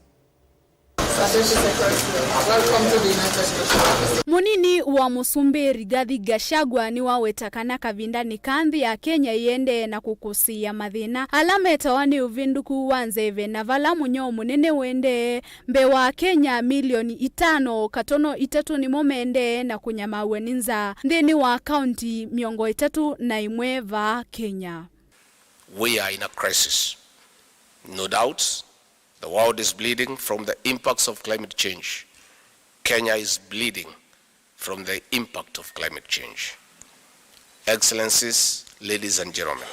Welcome to the United Nations. Mũnini wa mũsumbĩ Rigathi Gachagua nĩwaweta kana kavindanĩ kaa nthĩ ya Kenya ĩendee na kũkũsĩĩa mathĩna ala metawa nĩ ũvĩndũku wa nzeve, na vala mũnyao mũnene ũendee, mbee wa Akenya milioni itano katono itatũ nĩmo mendee na kũnyamaaw'a nĩ nzaa nthĩnĩ wa kaunti mĩongo ĩtatũ na ĩmwe vaa Kenya. We are in a crisis. No doubt, the world is bleeding from the impacts of climate change. Kenya is bleeding from the impact of climate change. Excellencies, ladies and gentlemen,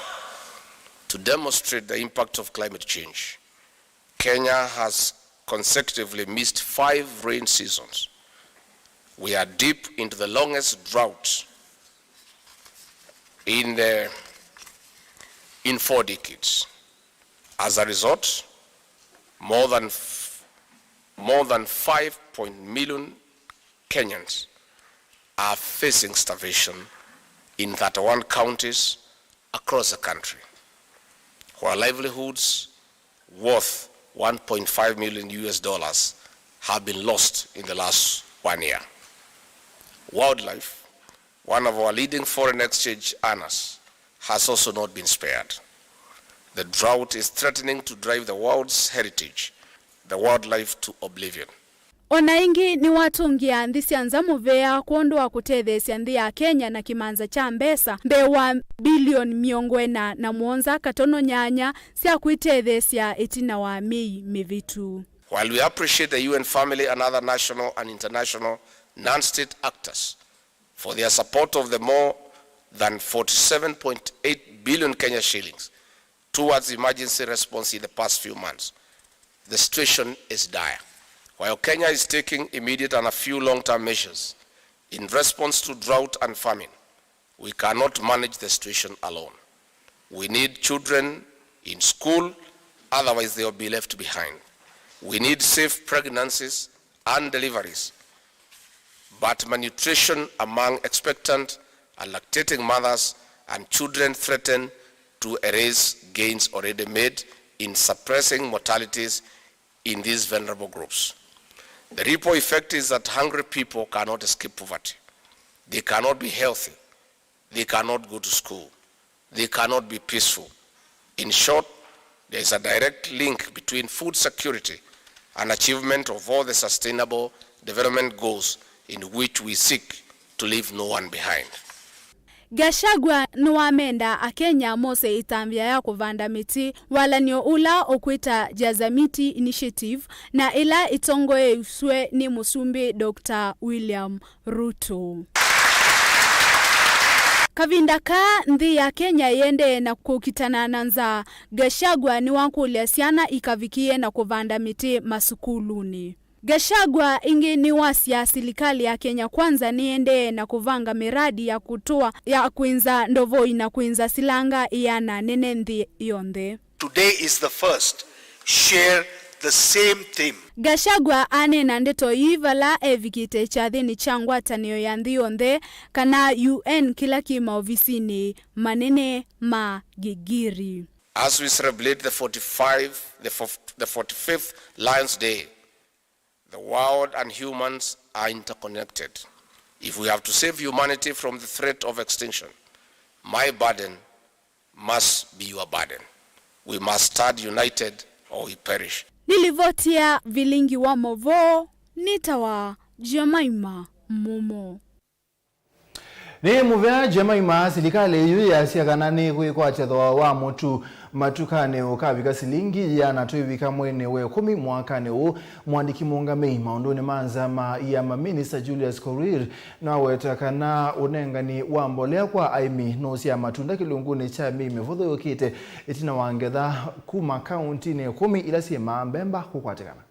To demonstrate the impact of climate change, Kenya has consecutively missed five rain seasons. We are deep into the longest drought in the, in four decades. As a result, more than f-, more than five point million Kenyans are facing starvation in thirty-one counties across the country, where livelihoods worth one point five million U S dollars have been lost in the last one year. Wildlife, one of our leading foreign exchange earners, has also not been spared. The drought is threatening to drive the world's heritage, the wildlife, to oblivion. O na ĩngĩ, nĩwatũngĩa nthĩ sya nza mũvea kwondũ wa kũtetheesya nthĩ ya Kenya na kĩmanza kya mbesa mbee wa mbilioni mĩongo ĩna na mũonza katono nyanya sya kwĩtetheesya ĩtina wa mĩi mĩvĩtu. While we appreciate the U N family and other national and international non-state actors for their support of the more than forty-seven point eight billion Kenya shillings towards emergency response in the past few months, the situation is dire. While Kenya is taking immediate and a few long-term measures in response to drought and famine, we cannot manage the situation alone. We need children in school, otherwise they will be left behind. We need safe pregnancies and deliveries, but malnutrition among expectant and lactating mothers and children threaten to erase gains already made in suppressing mortalities in these vulnerable groups. The ripple effect is that hungry people cannot escape poverty. They cannot be healthy. They cannot go to school. They cannot be peaceful. In short, there is a direct link between food security and achievement of all the sustainable development goals in which we seek to leave no one behind. Gachagua nĩwamenda Akenya mose ĩtambya ya kũvanda mĩtĩ, walan'yo ũla ũkwĩta Jazamiti Initiative, na ĩla ĩtongoeisw'e nĩ Mũsumbĩ Doctor William Ruto. Kavinda kaa nthĩ ya Kenya ĩendee na kũkitana na nzaa, Gachagua nĩwakũlya syana ikavikĩe na kũvanda mĩtĩ masukulunĩ. Gachagua ĩngĩ nĩwasya silikalĩ ya Kenya Kwanza nĩendee na kũvanga mĩradi ya kũtũa ya kwĩnza ndovoi na kwĩnza silanga ĩana nene nthĩ yonthe. Today is the first. Share the same theme. Gachagua aneena ndeto ii vala evikĩte kyathĩnĩ kya ngwatanĩo ya nthĩ yonthe, kana U N, kĩla kĩ maovisinĩ manene ma Gĩgiri. As we celebrate the forty-five, the fof-, the forty-fifth Lions Day, the world and humans are interconnected. If we have to save humanity from the threat of extinction, my burden must be your burden. We must stand united or we perish. Nĩ livoti ya Vilingi wa Movoo, nĩtawa Jemima Mumo. Nĩ mũvea Jemima, silikalĩ yu yasya kana nĩkwĩkwatya thooa wa mũtu matukanĩ ũkavika silingi ĩana twĩvika mweinĩ wa ĩkũmi mwakanĩ ũũ. Mũandĩki mũũngamĩi maũndũnĩ ma nza ma ia maminista Julius Korir nĩwaweta kana ũnengani wa mbolea kwa aĩmi nũũsyaa matunda kĩlungunĩ kya myei mĩvũthũ yũkĩte ĩtina wa ngetha kuma kauntinĩ ĩkũmi ila syĩmaa mbemba kũkwatĩkana.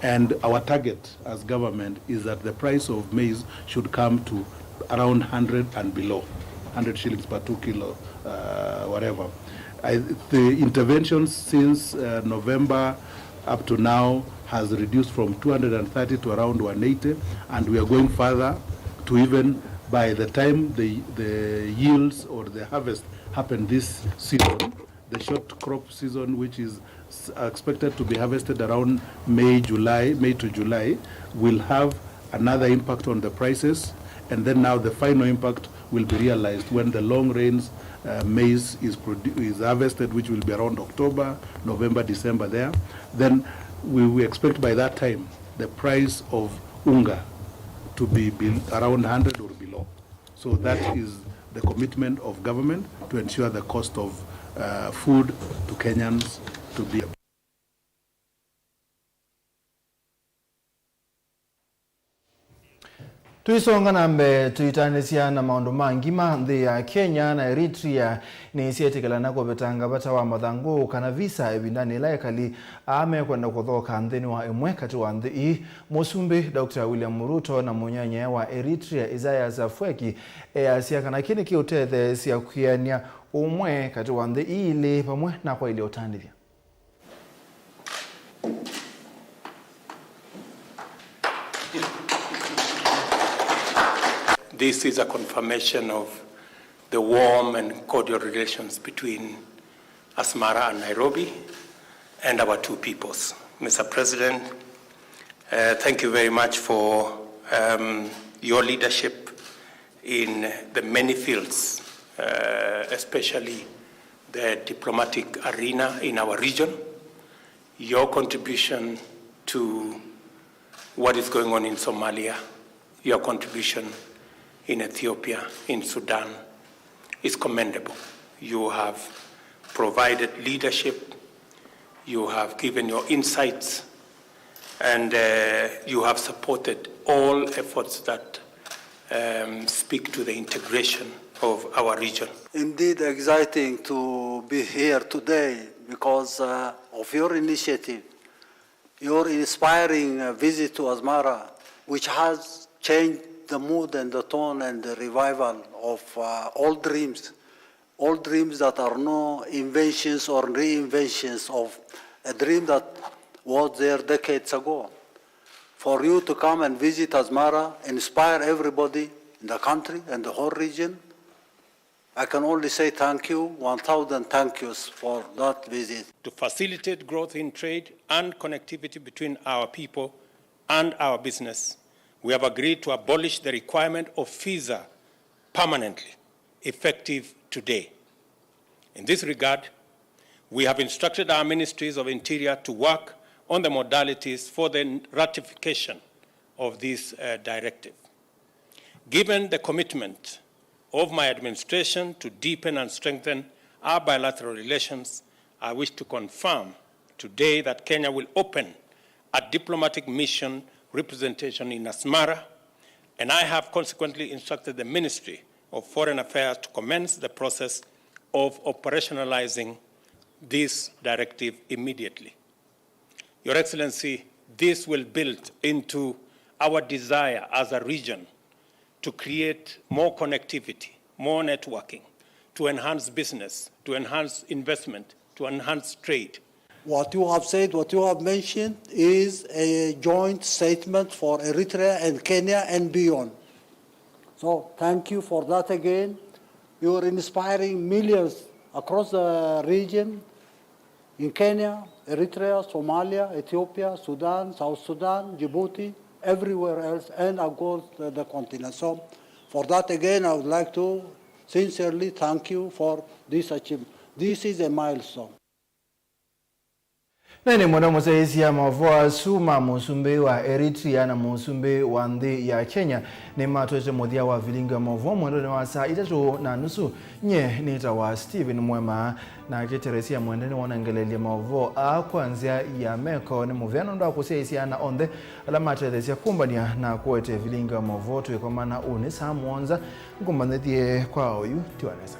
And our target as government is that the price of maize should come to around hundred and below, hundred shillings per two kilo, uh, whatever. I, the interventions since, uh, November up to now has reduced from two hundred and thirty to around one eighty, and we are going further to even by the time the, the yields or the harvest happen this season, the short crop season, which is s-, expected to be harvested around May, July, May to July, will have another impact on the prices, and then now the final impact will be realized when the long rains, uh, maize is produ-, is harvested, which will be around October, November, December there. Then we, we expect by that time the price of unga to be, be around hundred or below. So that is the commitment of government to ensure the cost of uh, food to Kenyans to be. Tũisonga na mbee, tũitanĩsya na maũndũ ma ngima. Nthĩ ya Kenya na Eritrea nĩsyetĩkĩlana kũvetanga vata wa mathangũ kana visa ĩvindanĩ yĩla ekali aa mekwenda kũthoka nthĩnĩ wa ĩmwe katĩ wa nthĩ ii. Mũsumbĩ Doctor William Ruto na mũnyanyae wa Eritrea Isaias Afwerki easya kana kĩĩ nĩkĩũtetheesya kwĩanĩa ũmwe katĩ wa nthĩ ii ilĩ vamwe na kwaĩlya ũtandĩthya. This is a confirmation of the warm and cordial relations between Asmara and Nairobi and our two peoples. Mister President, uh, thank you very much for um, your leadership in the many fields, uh, especially the diplomatic arena in our region, your contribution to what is going on in Somalia, your contribution in Ethiopia, in Sudan, is commendable. You have provided leadership, you have given your insights, and uh, you have supported all efforts that um, speak to the integration of our region. Indeed exciting to be here today because uh, of your initiative, your inspiring uh, visit to Asmara, which has changed the mood and the tone and the revival of uh, old dreams, old dreams that are no inventions or reinventions of a dream that was there decades ago. For you to come and visit Asmara, inspire everybody in the country and the whole region, I can only say thank you, one thousand thank yous for that visit. To facilitate growth in trade and connectivity between our people and our business, we have agreed to abolish the requirement of visa permanently, effective today. In this regard, we have instructed our ministries of interior to work on the modalities for the ratification of this uh, directive. Given the commitment of my administration to deepen and strengthen our bilateral relations, I wish to confirm today that Kenya will open a diplomatic mission representation in Asmara, and I have consequently instructed the Ministry of Foreign Affairs to commence the process of operationalizing this directive immediately. Your Excellency, this will build into our desire as a region to create more connectivity, more networking, to enhance business, to enhance investment, to enhance trade. What you have said, what you have mentioned is a joint statement for Eritrea and Kenya and beyond. So thank you for that again. You are inspiring millions across the region, in Kenya, Eritrea, Somalia, Ethiopia, Sudan, South Sudan, Djibouti, everywhere else, and across the, the continent. So for that again, I would like to sincerely thank you for this achievement. This is a milestone. Na nĩ mũno mũsyaĩĩsya maũvoo asu ma mũsumbĩ wa Eritrea na mũsumbĩ wa nthĩ ya Kenya nĩmatwete mũthya wa vilingi wa maũvoo mwendonĩ wa saa itatũ na nusu. Nyie nĩtawa Stephen Mwema, na kĩteresya mwendeni wonangeleelya maũvoo aa kwa nzĩa ya meko nĩ mũvea nũndũ wa kũsyaĩĩsya ana onthe ala matetheesya kũmbany'a na kũete vilingi wa maũvoo. Twĩkomana ũnĩ saa mũonza. Ngũmanyĩthye kwa oyu tiwa nesa.